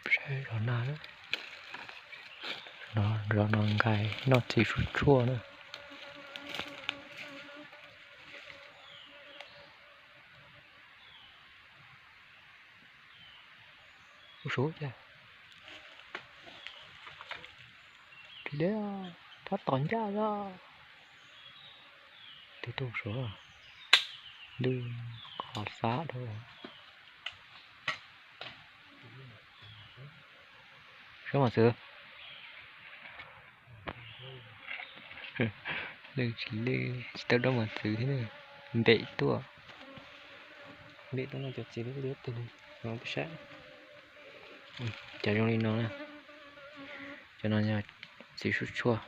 Saib zov nas na. Zov nas nkais noj txiv suab tshuaj na. Ua suav cas, ris deb, tab tom ncaj zog. Tig tuaj suav, lwj qhov xab dhau. Saib mos txwv, lwj tsis lwj tsis tau dab mos txwv thiab, npem tuaj. Npem tuaj no cov txiv liab liab tug no peb saib. Cov zoo li no na, cov no yog txiv suab tshuaj.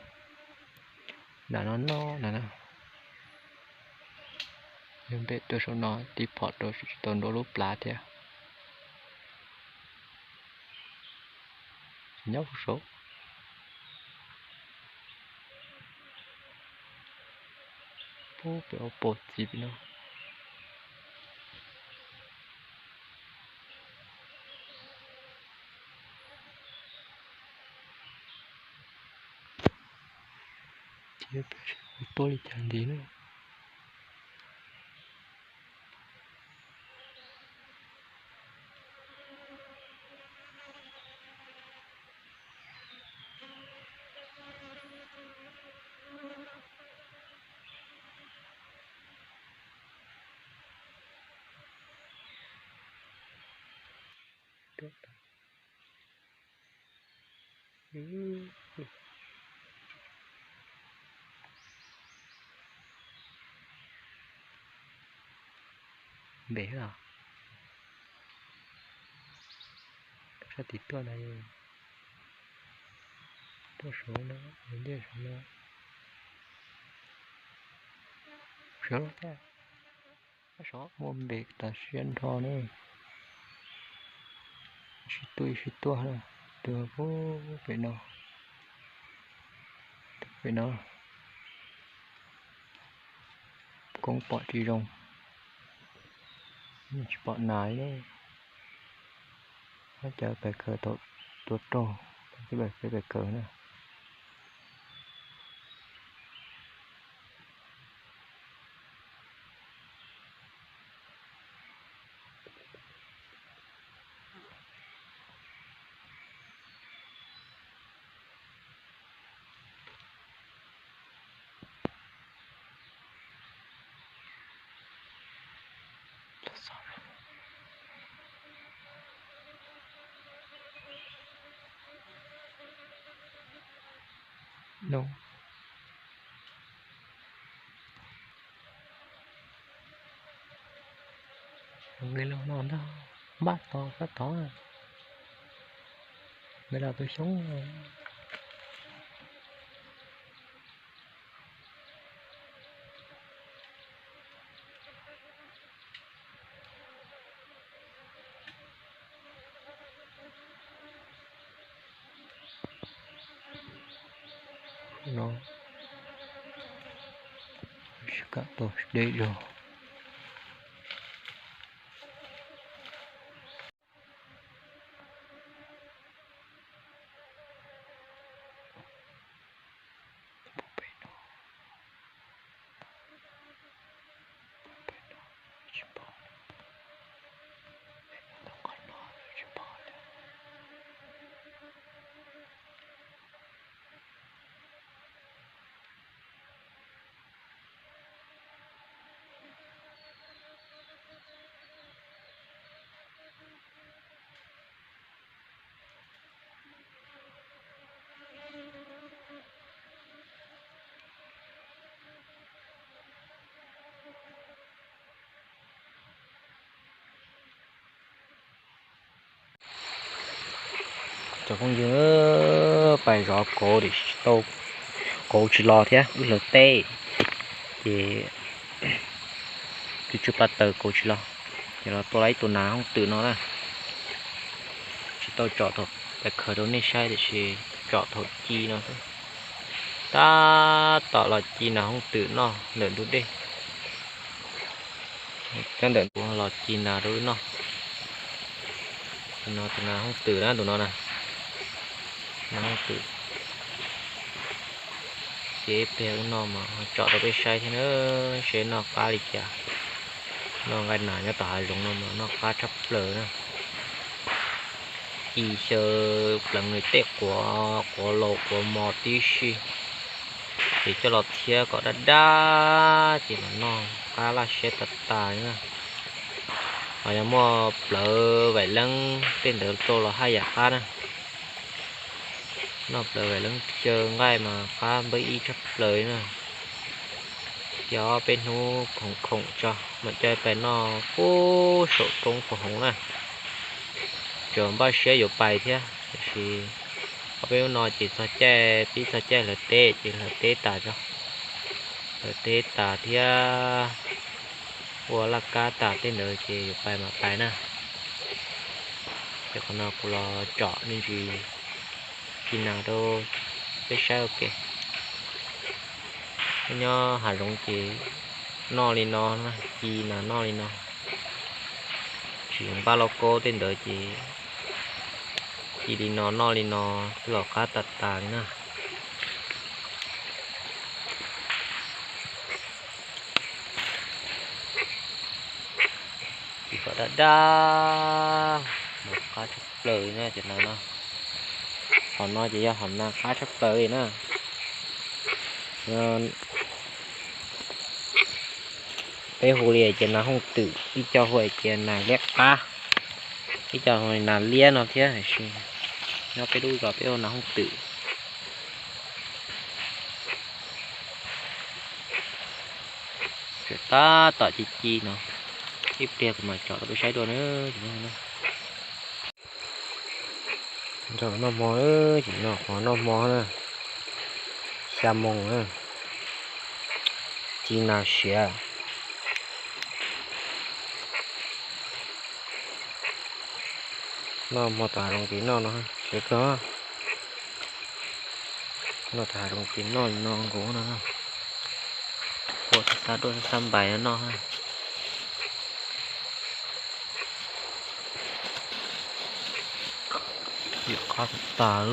Nram no no na, yog npem tuaj saum no tib phom rau tsis tau nruab lub plab thiab. Nyob saud. Pem ua pom txiv pem no. Thiab pem tuaj li cas ntxiv na. Npem los, sab tim tuaj na, tuaj saud no, ncej saud no. Saud los thiab, sab saud muaj npem tas siab nrho na. Sib tuaj sib tuaj, tus pem no, tus pem no. Koob pom tsis zoo, tsis pom nas li. Cov pem kawg thaum tuaj raug, peb pem kawg na. Nqe los no ntag, npaj tos sab tod, nqe los tus xyoob. No, sib kam tau deb zog. Cov phooj ywg, pais zov kauv tsis tau, kauv tsis los thiab wb hlawv teb, ces tsis tsw pa taws kauv tsis los, ces los tua lawm ib tug nas hooj twm no na. Tsis tau tsom thaum pais khaws rau nej saib tiam sis tsom thaum ci no xwb. Tab tom los ci nas hooj twm noj ntawm ntug dej. Cov ntawm ntug los ci nas rau wb noj. Tus no tus nas hooj twm na, tus no na, nas hooj twm. Ces ib pliag wb noj mas ho tsom rau peb saib thiab na, seb noj qab li cas. Noj nqaij nas nyob tom hav zoov no mas noj qab tshaj plaws na. Ci xyaw pleev nws tej quav, quav laus quav mos tib si, ces coj los thiab kom daj daj ces mam noj qab laj siab tas tas li na. Ho yog muaj plawv vaim leeb tej ntawd rau los haj yam qab na. Noj plawv vaim leeb xyaw nqaij mas qab npawb ib tshaj plaws li na. Ces ob peb hnub khoom khoom tso mam coj pais noj pub saum roob puag hauv na. Tseem npaj siab yuav pais thiab tiam sis ob peb hnub no ces txog caij pib txog caij hlawv teb ces hlawv teb tas tso, hlawv teb tas thiab ua laj kab tas tej ntawd ces yuav pais mam pais na. Ces qhov no kuv los tsom me ntsis ci nas rau peb saib ua ke. Nyob hav zoov ces noj li no, ci nas noj li no. Tsis npaj lauj kaub tej ntawd ces ci li no noj li no xwb los qab tas tas li na. Ci kom daj daj, mas qab tshaj plaws li na cov nas no. Hom no ces yog hom nas qab tshaj plaws li na. Peb hu li ces nas hooj twm, ib co hu ces nas liab qab, ib co hu nas liab no thiab, tiam sis nyob peb lub zos peb hu nas hooj twm. Tseem tab tom ci ci no, ib pliag kuv mam tsom rau peb saib dua na. Nrog noj hmo, ces noj qhov noj hmo na, xya moos na, ci nas siav. Noj hmo tom hav zoov ces noj no siav kawg. Noj tom hav zoov ces noj no nkaus no. Ua xab duaj xab npais no noj. Yam qab tas tas.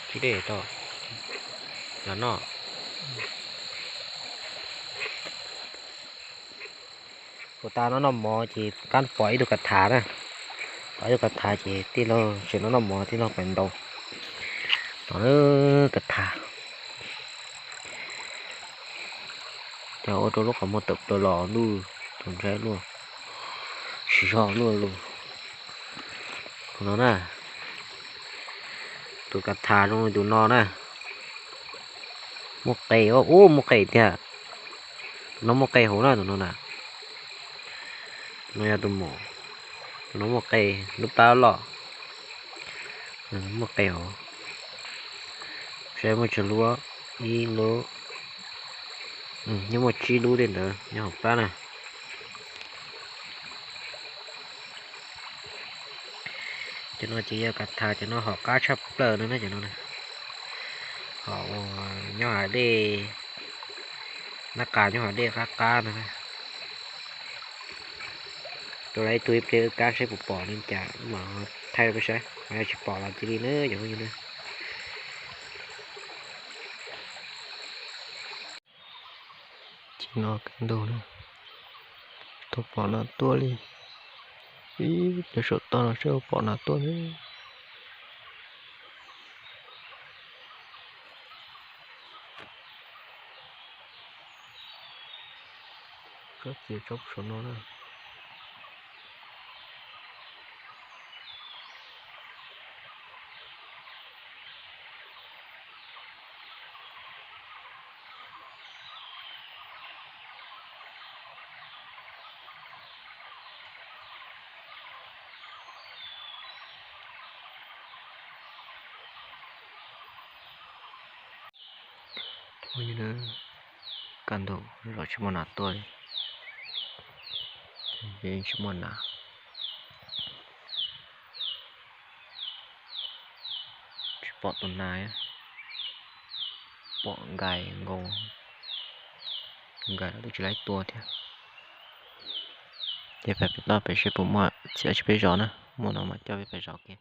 Tsis dej tau los noj. Kuv tas no noj mov ces kab pom ib tug kav thav na, pom ib tug kav thav ces tij laug tseem no noj mov tij laug pais ntaus no kav thav. Cov ua rau lub qhov muag tawm plaws los luj, tus ntsaib luaj, siv zog luaj lus. Tus no na, tus kav thav zoo li tus no na, muaj qe, ub muaj qe tiag. Tus no muaj qe hauv na tus no na. Tus no yog tus maum, tus no muaj qe, lub plab loj, muaj qe hauv. Saib muaj tsawg lub, ib lub, nyob muaj tsib lub tej ntawd nyob hauv plab na. Cov no ces yog kav thas, cov no hom qab tshaj plaws no na, cov no hom uas nyob hav dej, nab qa nyob hav dej qab qab no na. Tus lawv ib tug ib pliag wb kab saib puas pom li cas mam thaij rau peb saib, ho yog tsis pom los cia li na cov phooj ywg na. Tsis no kawg nkaus na, tsis tau pom nas tuaj li. Ib pliag saum toj no saib puas pom nas tuaj na. Tsob txiv tsob saum no na. Kaj ntug los tsis muaj nas tuaj li, tsis muaj nas. Tsis pom tus nas, pom nkais nkaus, nkais los twb tsis laib tua thiab. Ces peb pem toj pem seb puas muaj txhia tsis peb zov na, muaj no mas coj peb pem zov kiag.